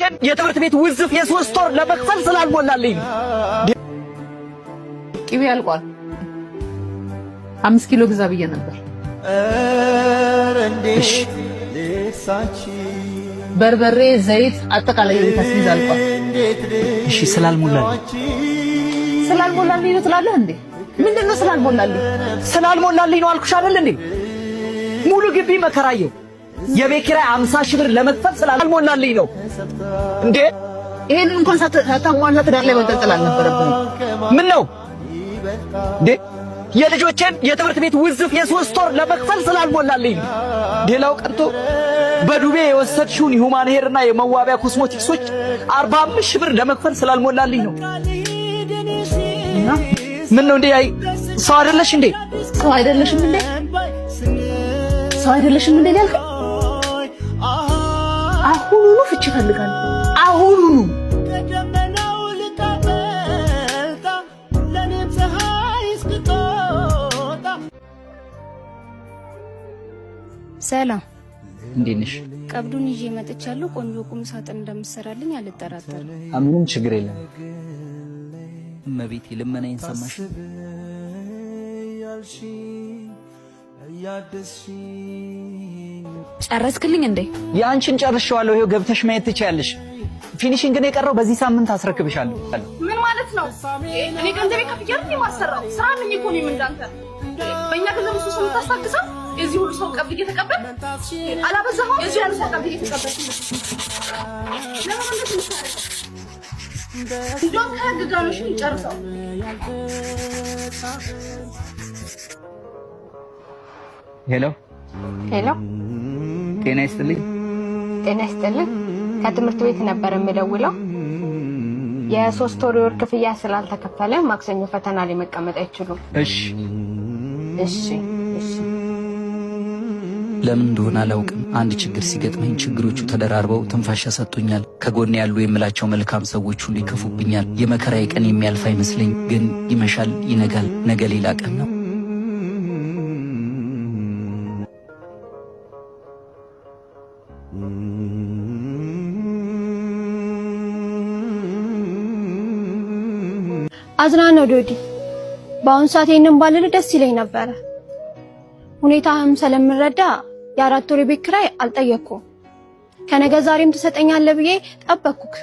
የልጆቼን የትምህርት ቤት ውዝፍ የ3 ወር ለመክፈል ስላልሞላልኝ ነው። ቅቤ አልቋል። 5 ኪሎ ግዛ ብዬ ነበር። እሺ። በርበሬ፣ ዘይት፣ አጠቃላይ የቤት አስቤዛ አልቋል። እሺ፣ ስላልሞላልኝ። ስላልሞላልኝ ነው ትላለህ እንዴ? ምንድን ነው ስላልሞላልኝ? ስላልሞላልኝ ነው አልኩሽ አይደል እንዴ? ሙሉ ግቢ መከራየው የቤት ኪራይ 50 ሺህ ብር ለመክፈል ስላልሞላልኝ ነው እንዴ? ይሄንን እንኳን ሳታሟላ ትዳር ላይ መንጠልጠል አልነበረብህም። ምን ነው እንዴ? የልጆቼን የትምህርት ቤት ውዝፍ የ3 ወር ለመክፈል ስላልሞላልኝ ነው። ሌላው ቀርቶ በዱቤ የወሰድሽውን human hair እና የመዋቢያ ኮስሞቲክሶች 45 ሺህ ብር ለመክፈል ስላልሞላልኝ ነው። እና ምን ነው እንዴ? አይ፣ ሰው አይደለሽ እንዴ? ሰው አይደለሽም እንዴ? ሰው አይደለሽም እንዴ ያልከኝ? አሁኑኑ ፍቺ እፈልጋለሁ። አሁኑኑ። ከደመናው ልቃ በልጣ ለእኔም ፀሐይ እስክትወጣ። ሰላም። እንዴት ነሽ? ቀብዱን ይዤ መጥቻለሁ። ቆንጆ ቁም ሳጥን እንደምትሰራልኝ አልጠራጠርም። ምንም ችግር የለም። እመቤቴ፣ ልመናዬን ሰማሽ? ጨረስክልኝ እንዴ? የአንቺን ጨርሼዋለሁ። ይኸው ገብተሽ ማየት ትችያለሽ። Finishing ነው የቀረው። በዚህ ሳምንት አስረክብሻለሁ። ምን ማለት ነው? እኔ ገንዘቤ ከፍዬ አይደል የማሰራው? ስራ አለኝ እኮ እኔም እንዳንተ። በእኛ ገንዘብ እሱ ሰው የምታስታግሰው፣ የዚህ ሁሉ ሰው ቀብድ እየተቀበል አላበዛኸውም? የዚህ ሁሉ ሰው ቀብድ እየተቀበል ለምን እንደዚህ የምታደርገው? እንደውም ከህግ ጋር ነው እሺ የምንጨርሰው። ሄሎ። ሄሎ። ጤና ይስጥልኝ። ጤና ይስጥልኝ። ከትምህርት ቤት ነበር የምደውለው። የ3 ወር የወር ክፍያ ስላልተከፈለ ማክሰኞ ፈተና ላይ መቀመጥ አይችሉም። እሺ። እሺ። ለምን እንደሆነ አላውቅም። አንድ ችግር ሲገጥመኝ ችግሮቹ ተደራርበው ትንፋሽ ያሰጡኛል። ከጎን ያሉ የምላቸው መልካም ሰዎች ሁሉ ይከፉብኛል። የመከራዬ ቀን የሚያልፍ አይመስለኝ፣ ግን ይመሻል፣ ይነጋል። ነገ ሌላ ቀን ነው። አዝናለሁ ዶዲ። በአሁኑ ሰዓት ይሄንን ባልል ደስ ይለኝ ነበረ። ሁኔታህም ስለምረዳ የ4 ወር የቤት ኪራይ አልጠየቅኩም። ከነገ ዛሬም ትሰጠኛለህ ብዬ ጠበቅኩክ።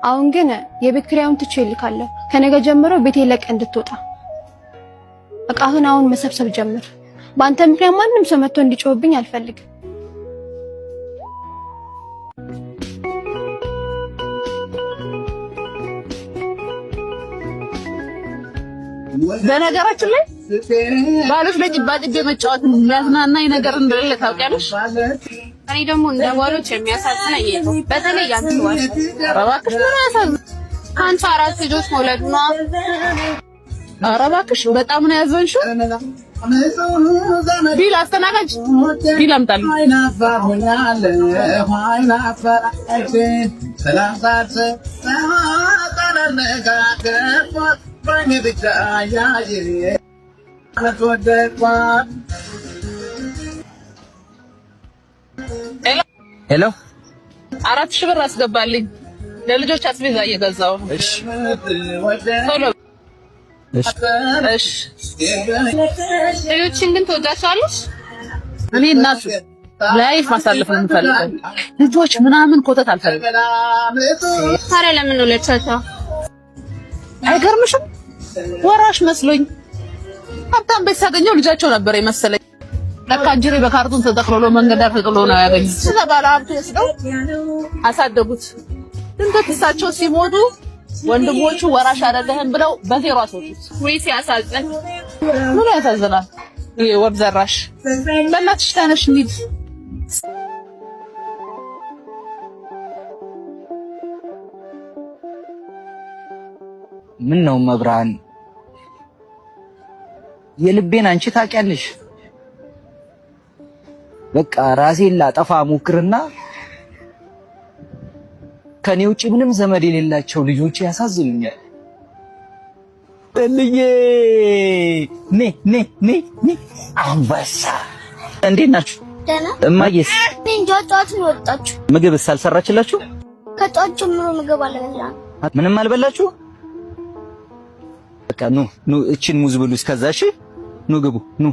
አሁን ግን የቤት ኪራዩን ትቼ እልካለሁ። ከነገ ጀምሮ ቤቴ ለቀህ እንድትወጣ፣ እቃህን አሁን መሰብሰብ ጀምር። በአንተ ምክንያት ማንም ሰው መጥቶ እንዲጮህብኝ አልፈልግም። በነገራችን ላይ ባሎች ላይ ጭባጭቤ መጫወት የሚያዝናናኝ ነገር እንደሌለ ታውቂያለሽ። እኔ ደግሞ እንደ ባሎች የሚያሳዝነኝ ይሄ ነው። በተለይ ያንቺ ባል። ኧረ እባክሽ፣ ምን ያሳዝን? ከአንቺ አራት ልጆች መውለዱ ነዋ። ኧረ እባክሽ፣ በጣም ነው ያዘንሽው። Bill አስተናጋጅ፣ bill አምጣልኝ። ሄሎ። 4,000 ብር አስገባልኝ፣ ለልጆች አስቤዛ እየገዛሁ ነው። እሺ። ቶሎ። እሺ። እሺ። ልጆችን ግን ትወዳቸዋለሽ? እኔ እናቱ life ማሳለፍ ነው የምፈልገው። ልጆች ምናምን ኮተት አልፈልግም። ታዲያ ለምን ወለድሻቸው? አይገርምሽም? ወራሽ መስሎኝ ሀብታም ቤት ሳገኘው ልጃቸው ነበር የመሰለኝ። ለካ እንጅሬ በካርቱን ተጠቅልሎ መንገድ ዳር ተጥሎ ነው ያገኙት። ስለ ባለ ሀብቱ ወስደው አሳደጉት። ድንገት እሳቸው ሲሞቱ ወንድሞቹ ወራሽ አይደለህም ብለው በዜሮ አስወጡት። ወይ ሲያሳዝን። ምን ያሳዝናል? ይሄ ወፍ ዘራሽ። በእናትሽ ተነሽ እንሂድ። ምን ነው መብርሃን፣ የልቤን አንቺ ታውቂያለሽ። በቃ ራሴን ላጠፋ ሞክርና ከኔ ውጭ ምንም ዘመድ የሌላቸው ልጆች ያሳዝኑኛል። እልዬ፣ ኔ ኔ ኔ ኔ አንበሳ፣ እንዴት ናችሁ? ደህና። እማዬስ? እኔ እንጃ፣ ጠዋት ነው የወጣችሁ። ምግብስ አልሰራችላችሁ? ከጧት ጀምሮ ምግብ አልበላንም። ምንም አልበላችሁ? በቃ ኑ ኑ፣ እቺን ሙዝ ብሉ እስከዛ። እሺ ኑ ግቡ ኑ።